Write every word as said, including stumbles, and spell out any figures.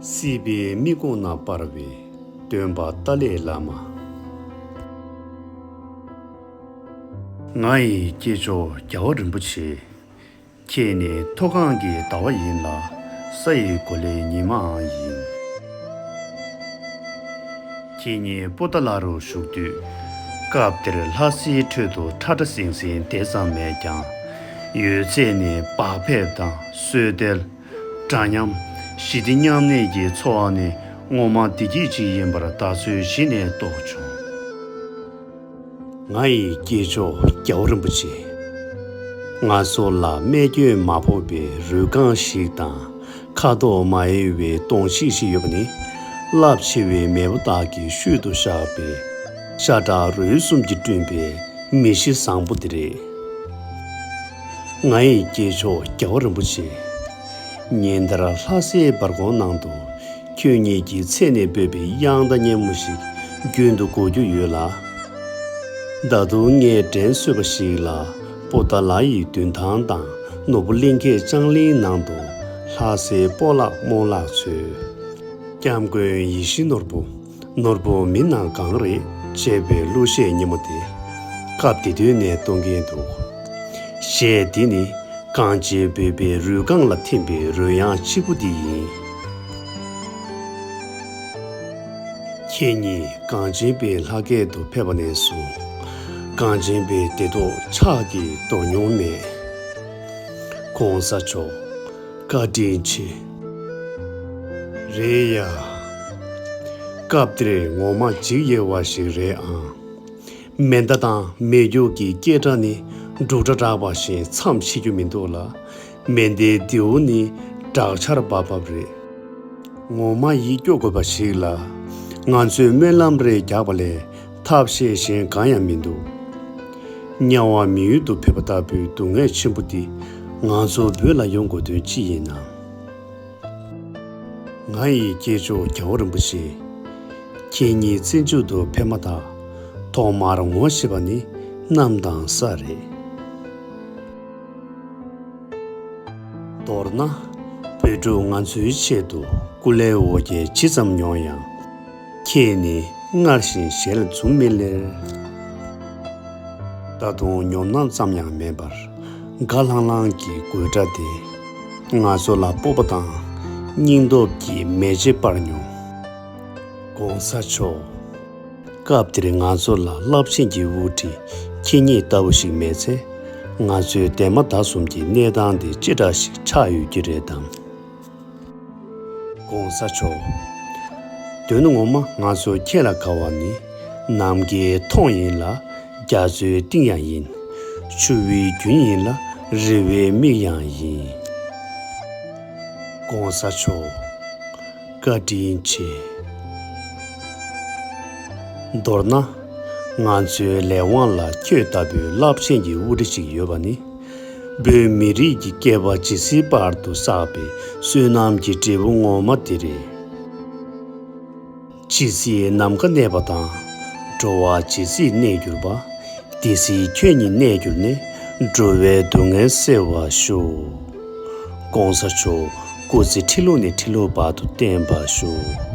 སྲིད་པའི་མིག་ཀོང་ན་སྤར་བའི་སྟོན་པ་ཏཱ་ལའི་བླ་མ། ང་ཡི་སྐྱེས་མཆོག་རྒྱལ་བ་རིན་པོ་ཆེ། ཁྱེད་ནི་མཐོ་སྒང་གི་ཟླ་བ་ཡིན་ལ། ས་ཡི་གོ་ལའི་ཉི་མའང་ཡིན། ཁྱེད་ཉིད་པོ་ཏཱ་ལ་རུ་བཞུགས་དུས། སྐབས་དེར་ལྷ་སའི་ཁྲོད་དུ་ཁྲ་ཁྲ་ཟིང་ཟིང་དེ་ཙམ་མེད་ཀྱང་། ཡོད་ཚད་ནི་བག་ཕེབས་དང་གསོལ་སྟེར། འདྲ་མཉམ། ཞི་བདེ་མཉམ་གནས་ཀྱི་འཚོ་བ་ནི་ངོ་མ་བདེ་སྐྱིད་ཅིག་ཡིན་པར་ད་གཟོད་གཞི་ནས་རྟོགས་བྱུང་། ང་ཡི་སྐྱེས་མཆོག་རྒྱལ་བ་རིན་པོ་ཆེ། ང་ཚོ་ལ་རྨས་སྐྱོན་མ་ཕོག་པའི་རུས་རྐང་ཞིག་དང་། ཁ་དོག་མ་ཡལ་བའི་སྡོང་ཞིག་ཞིག་ཡོད་པ་ནི། རླབས་ཆེ་བའི་མེས་པོ་དག་གི་ཤུལ་དུ་བཞག་པའི་ཤ་ཁྲག་རུས་གསུམ་གྱིས་བསྐྲུན་པའི་མི་གཤིས་བཟང་པོ་དེ་རེད། ང་ཡི་སྐྱེས་མཆོག་རྒྱལ་བ་རིན་པོ་ཆེ། ཉིན་ལྟར་ལྷ་སའི་སྦར་ཁོག་ནང་དུ་ཁྱོད་ཉིད་ཀྱི་ཚེ་ནས་འབོད་པའི་དབྱངས་རྟ་སྙན་མོ་ཞིག་རྒྱུན་དུ་གོ་རྒྱུ་ཡོད་ལ། ད་དུང་ངས་དྲན་གསོས་པ་ཞིག་ལ། པོ་ཏཱ་ལ་ཡི་མདུན་ཐང་དང་ནོར་བུ་གླིང་ཁའི་ལྕང་གླིང་ནང་དུ་ལྷ་སའི་སྤོ་ལགས་རྨོ་ལགས་ཚོས། སྐྱབས་མགོན་ཡིད་བཞིན་ནོར་བུ། ནོར་བུ་མིན་ན་གང་རེད་ཅེས་པའི་གླུ་གཞས་སྙན་མོ་དེ་སྐབས་དེ་དུས་ནས་གཏོང་གིན་འདུག་གཞས་འདི་ནི་གངས་ཅན་བོད་པའི་རུས་རྐང་ལ་ཐིམ་པའི་རོལ་དབྱངས་གཅིག་པུ་འདི་ཡིན། ཁྱེད་ཉིད་གངས་ཅན་པའི་ལྷ་སྐལ་དུ་ཕེབས་པ་ནས་བཟུང་། གངས་ཅན་པའི་བདེ་ཐོག་ཕྱག་གིས་འདོར་མྱོང་མེད། ༸གོང་ས་མཆོག་བཀའ་དྲིན་ཆེ། རེད་ཡ། སྐབས་དེར་ངོ་མ་འཇིགས་ཡེར་བ་ཞིག་རེད་ཨང་། མེ་མདའ་དང་མེ་སྒྱོགས་ཀྱི་སྐད་སྒྲ་ནི་འབྲུག་སྒྲ་བསྒྲགས་པ་བཞིན་མཚམས་ཆད་རྒྱུ་མི་འདུག་ལ། མེ་མདའི་མདེའུ་ནི་བྲག་ཆར་འབབ་འབབ་རེད། ངོ་མ་ཡིད་སྐྱོ་དགོས་པ་ཞིག་ལ། ང་ཚོས་སྨོན་ལམ་རེ་རྒྱག་པ་ལས་ཐབས་ཤེས་གཞན་གང་ཡང་མི་འདུག་དམྱལ་བ་མི་ཡུལ་དུ་ཕེབས་པ་ལྟ་བུའི་སྡུག་བསྔལ་ཆེན་པོ་འདི་ང་ཚོ་བོད་ལ་ཡོང་དགོས་དོན་ཅི་ཡིན་ནམ། ང་ཡི་སྐྱེས་མཆོག་རྒྱལ་བ་རིན་པོ་ཆེ། ཁྱེད་ཉིད་བཙན་བྱོལ་དུ་ཕེབས་མ་ཐག་ཐོག་མར་ངོ་ཤེས་པ་ནི་གནམ་དང་ས་རེད། མདོར་ན། བོད་ཕྲུག་ང་ཚོའི་ཆེད་དུ་སྐུ་ལས་འོ་བརྒྱལ་ཇི་ཙམ་མྱོང་ཡང་། ཁྱེད་ནི་སྔར་བཞིན་ཞལ་འཛུམ་མི་ལེར། ད་དུང་ཉོབ་སྣང་ཙམ་ཡང་མེད་པར་དགའ་ལྷང་ལྷང་གི་དགོད་སྒྲ་དེ། ང་ཚོ་ལ་སྤོབས་པ་དང་སྙིང་སྟོབས་ཀྱི་མེ་ལྕེ་སྤར་མྱོང་། ༸གོང་ས་མཆོག་སྐབས་དེར་ང་ཚོ་ལ་རླབས་ཆེན་གྱི་དབུ་ཁྲིད་ཁྱེད་ཉིད་ལྟ་བུ་ཞིག་མེད་ཚེ། ང་ཚོའི་འདས་མ་ད་གསུམ་གྱི་གནས་སྟངས་དེ་ཅི་འདྲ་ཞིག་ཆགས་ཡོད་ཀྱི་རེད་དམ། ༸གོང་ས་མཆོག་དོན་ངོ་མ་ང་ཚོ་ཁྱེད་ལ་དགའ་བ་ནི། ནམ་མཁའི་མཐོངས་ཡིན་ལ་རྒྱ་མཚོའི་གཏིང་ཡང་ཡིན། ཆུ་བོའི་རྒྱུན་ཡིན་ལ་རི་བོའི་མིག་ཡང་ཡིན། ༸གོང་ས་མཆོག་བཀའ་དྲིན་ཆེ། མདོར་ན། ང་ཚོའི་ལས་དབང་ལ་ཁྱོད་ལྟ་བུའི་རླབས་ཆེན་གྱི་དབུ་ཁྲིད་ཅིག་ཡོད་པ་ནི། བོད་མི་རིགས་ཀྱི་སྐྱེ་བ་ཇི་སྲིད་བར་དུ་བསགས་པའི་བསོད་ནམས་ཀྱི་འབྲས་བུ་ངོ་མ་དེ་རེད། ཇི་སྲིད་ནམ་མཁའ་གནས་པ་དང་། འགྲོ་བ་ཇི་སྲིད་གནས་གྱུར་པ། དེ་སྲིད་ཁྱོད་ཉིད་གནས་གྱུར་ནས། འགྲོ་བའི་སྡུག་བསྔལ་སེལ་བར་ཤོག ༸གོང་ས་མཆོག་སྐུ་ཚེ་ཁྲི་ལོ་ནས་ཁྲི་ལོ་བར་དུ་བརྟན་པར་ཤོག